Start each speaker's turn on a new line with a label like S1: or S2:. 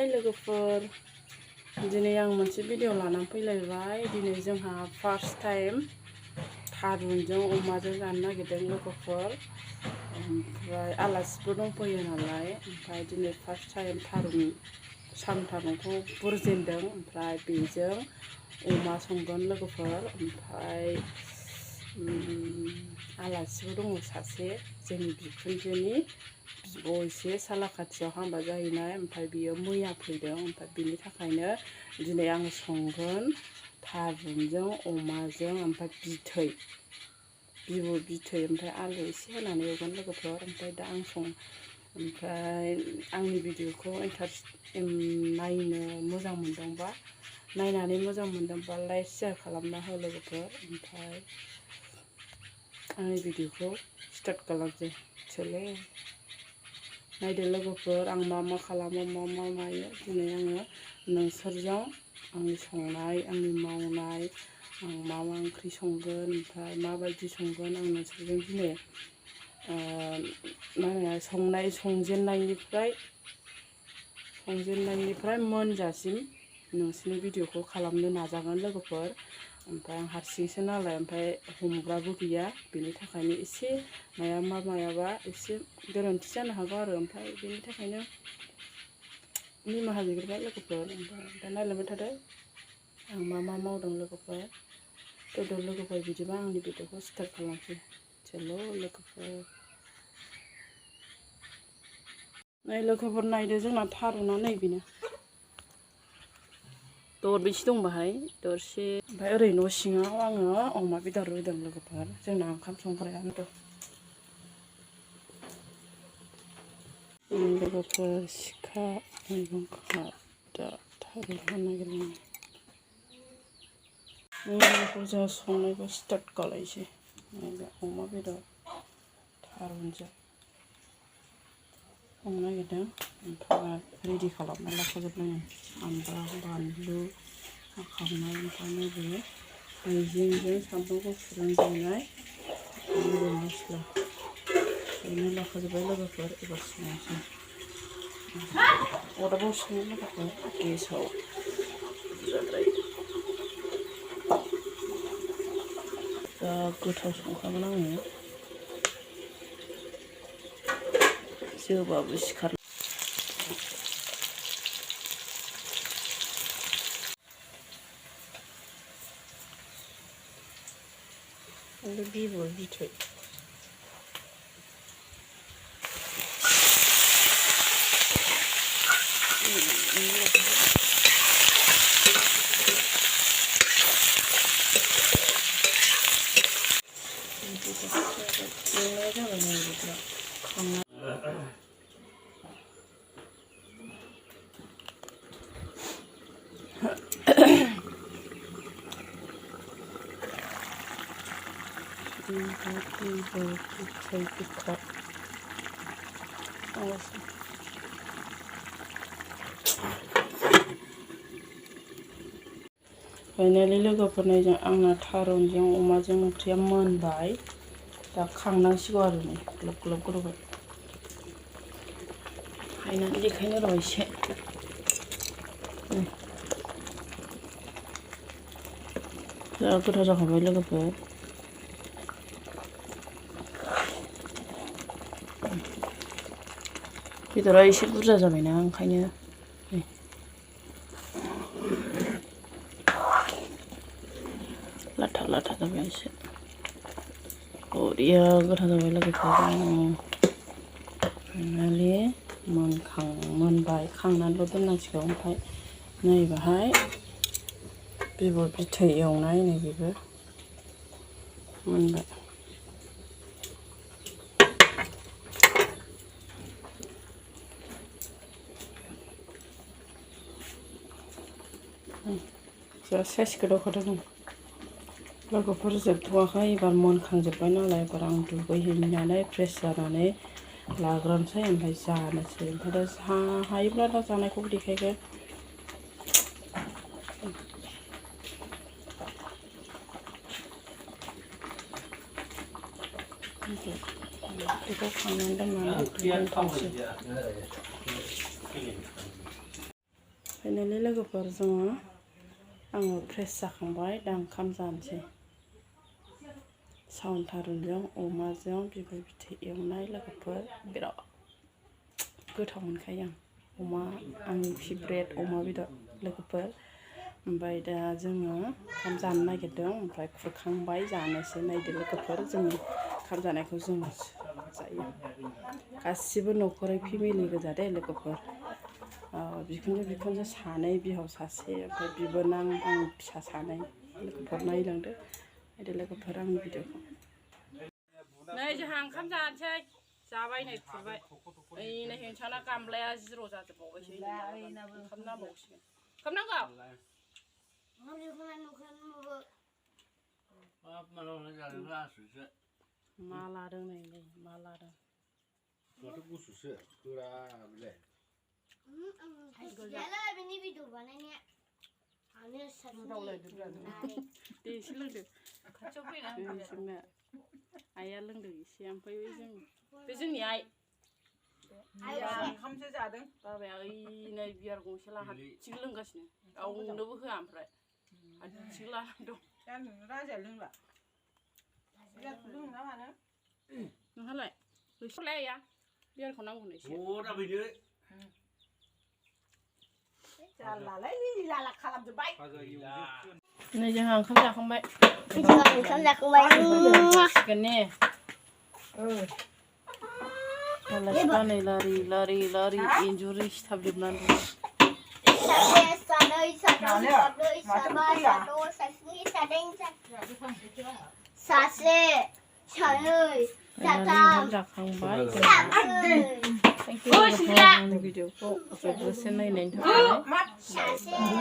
S1: हाय लोगोफोर दिनै आं मोनसे भिडिअ लानानै फैलायबाय। दिनै जोंहा फार्स्ट टाइम थारुनजों अमाजों जानो नागिरदों लोगोफोर। ओमफ्राय आलासिबो दंफैयो नालाय, ओमफ्राय दिनै फार्स्ट टाइम थारुनखौ बुरजेनदों। ओमफ्राय बेजों अमा संगोन लोगोफोर। ओमफ्राय आलासिबो दङ सासे, जोंनि बिखुनजोनि बिब' एसे सालाखाथियाव हाबा जाहैनाय। ओमफ्राय बियो मैया फैदों। ओमफ्राय बिनि थाखायनो दिनै आं संगोन थारुनजों अमाजों, ओमफ्राय बिबु बिथै ओमफ्राय आलु एसे होनानै एवगोन लोगोफोर। ओमफ्राय दा आं ओमफ्राय आंनि भिडिअखौ नायनो मोजां मोनदोंबा, नायनानै मोजां मोनदोंबा लाइक शेयार खालामना हो लोगोफोर। ओमफ्राय आंनि भिडिअखौ स्टार्ट खालामसै। चलो नायदो लोगोफोर, आं मा खालामो, मा मायो। दिनै आङो नोंसोरजों आंनि संनाय, आंनि मावनाय, आं मा ओंख्रि संगोन, ओमफ्राय माबायदि संगोन, आं नोंसोरजों दिनै संजेननायनिफ्राय मोनजासिम नोंसोरनि भिडिअखौ खालामनो नाजागोन लोगोफोर। ओमफ्राय आं हारसिंसो नालाय, ओमफ्राय हमग्राबो गैया। बेनि थाखायनो एसे मायाबा एसे गोरोन्थि जानो हागौ आरो। ओमफ्राय बेनि थाखायनो निमाहा बिग्रोबाय लोगोफोर। ओमफ्राय दा नायलांबाय थादो आं मा मावदों लोगोफोर। लोगोफोर बिदिबा आंनि भिडिअखौ स्टार्ट खालामसै। चलो लोगोफोर नायदो जोंना थारुना नैबेनो दरबेसे दं बाहाय, दरसे। ओमफ्राय ओरै न' सिङाव आङो अमा बेदर रुदों लोगोफोर। जोंना ओंखाम संग्रायानोथ' लोगोफोर। सिखा मैगं खादा थारुन हानो नागिरदों। लोगोफोर जों संनायखौ स्टार्ट खालायसै। अमा बेदर थारुनजों संनो नागिरदों। ओमफ्राय रेडि खालामना लाखाजोबदों आं। सामब्राम बानलु हाखांनाय, ओमफ्राय नैबे हाइजेंजों सामब्राम गुफुरजों देनाय मस्ला देना लाखाजोब्बाय लोगोफोर। एबार संनोसै। अरदाबाव सङो लोगोफोर, गेसाव बुरजाद्राय। जा गोथाव संखागोन आङो, जोबाबो सिखारला। बिबु बिथै फाइनालि लोगोफोर नायजों आंना थारुनजों अमाजों ओंख्रिया मोनबाय। दा खांनांसिगौ आरो नै ग्लब ग्लब गोदौबाय। हायनानै देखायनो र' एसे। जा गोथाव जाखाबाय लोगोफोर। बेदरा एसे बुरजा जाबायना, ओंखायनो लाथा जाबाय एसे। बरिया गोथाव जाबाय लोगोफोर। फाइनालि मोनबाय, खांनानैल' दोननांसिगौ। ओमफ्राय नैबाहाय बिबु बिथै एवनाय, नैबेबो मोनबाय। जा साइस गोदावखादों लोगोफोर। जोबथ'वाखै, एबार मोनखांजोब्बाय नालाय। एबार आं दुगैहैनानै फ्रेस जानानै लाग्रोनोसै, ओमफ्राय जानोसै। ओमफ्राय दा हायोब्ला दा जानायखौबो देखायगोन। बेखौ खांनानै दोननानै दुगैनोसै। फाइनालि लोगोफोर जोङो आङो फ्रेस जाखांबाय दा ओंखाम जानोसै साउन थारुनजों अमाजों बिगुर बिथै एवनाय लोगोफोर बिराद गोथाव मोनखायो आं अमा आंनि फेभरेट अमा बेदर लोगोफोर ओमफ्राय दा जोङो ओंखाम जानो नागिरदों ओमफ्राय खुरखांबाय जानोसै नायदो लोगोफोर जोंनि ओंखाम जानायखौ जों जायो गासिबो न'खरै फेमिलि गोजा दे लोगोफोर बिखुनजो सानै बिहाव सासे ओमफ्राय बिबोनां आं फिसा सानै लोगोफोर नायलांदो नायदो लोगोफोर आंनि भिडिअखौ नै जोंहा ओंखाम जानोसै जाबाय नै खुरबाय ओइनै हेंसाना गामलाया जिर' जाजोबबावबायसो ओंखाम नांबावसिगोन ओंखाम नांगौ मा लादों नै मा लादों गुसुसो गोरा बिलाय बेनि भिडिअ बानायनाया दे एसे लोंदो खाथियाव फैना आइया लोंदों एसे ओमफ्राय बे जोंनि आइ ओंखामसो जादों बाबाया ओइनै बियार गंसे लाना हारसिं लोंगासिनो रावनोबो होआ ओमफ्राय हारसिं लाना दं राजाया लोंला लोंनो ना मानो नोंहालाय गैथ'लाय आइया बियारखौ नांगौनो एसे नै जोंहा ओंखाम जाखांबाय जासिगोन ने आलासिफ्रा नै लारि लारि लारि एन्जुरै सिथाबजोबनानै दं सासे सानै ओंखाम जाखांबाय आंनि भिडिअखौ जोबजासे नायनायनि थाखाय